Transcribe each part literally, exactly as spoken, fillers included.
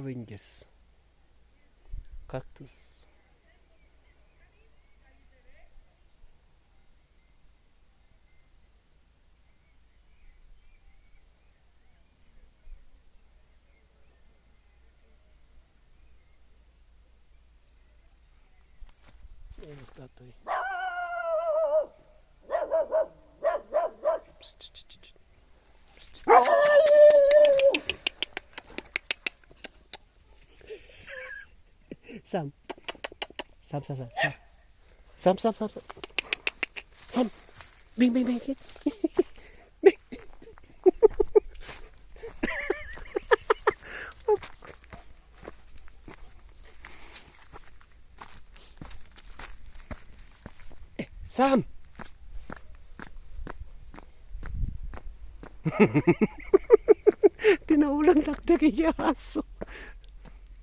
Oranges. Cactus. Ayan, mas tatay. Sam. Sam, Sam, Sam, Sam. Sam, Sam, Sam, Sam. Sam. Bing, bing, bing. Bing. Eh, Sam! Tinaulan taktak iya aso.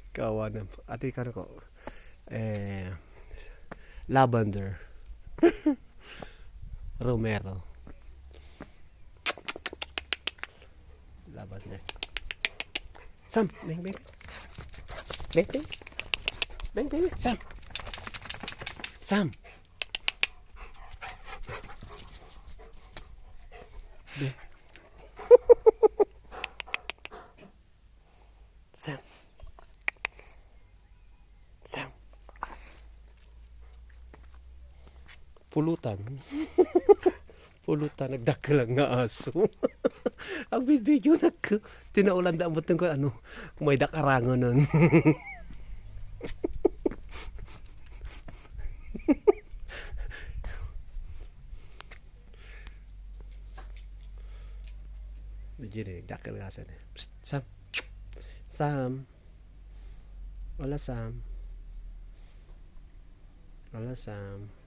Kawanan. Ati kan ko. Eh, lavender. Romero. Lavender. Sam, beng, beng. Beng, beng. Beng, beng, Sam. Sam. Beng. Sam. Sam. Pulutan. Pulutan, nagdakkel nga aso. Agbidbideo nak, tinaulan da mo ko ano, may dakaranganan. Medyo nagdakkel nga aso na. Psst, Sam. Sam. Hola, Sam. Hola, Sam.